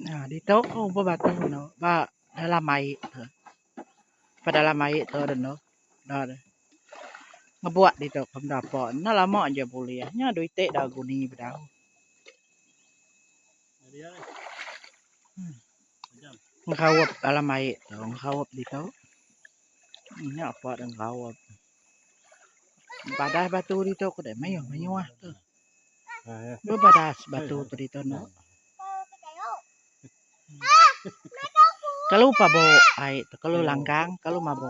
Nah ditu ko upa batu anu ba dalam ai tu. Ba dalam ai tu anu da ngebuak ditu ko meda apa enda lama aja bulih nya dua iti da guni bedau. Ngeraup dalam ai tu ngeraup ditu nya apa da ngeraup. Padah batu ditu ku deh mayuh mayuh tu. Bebadas batu tu ditu anu. Kalu pabo ai tu kalu langgang kalu mabo.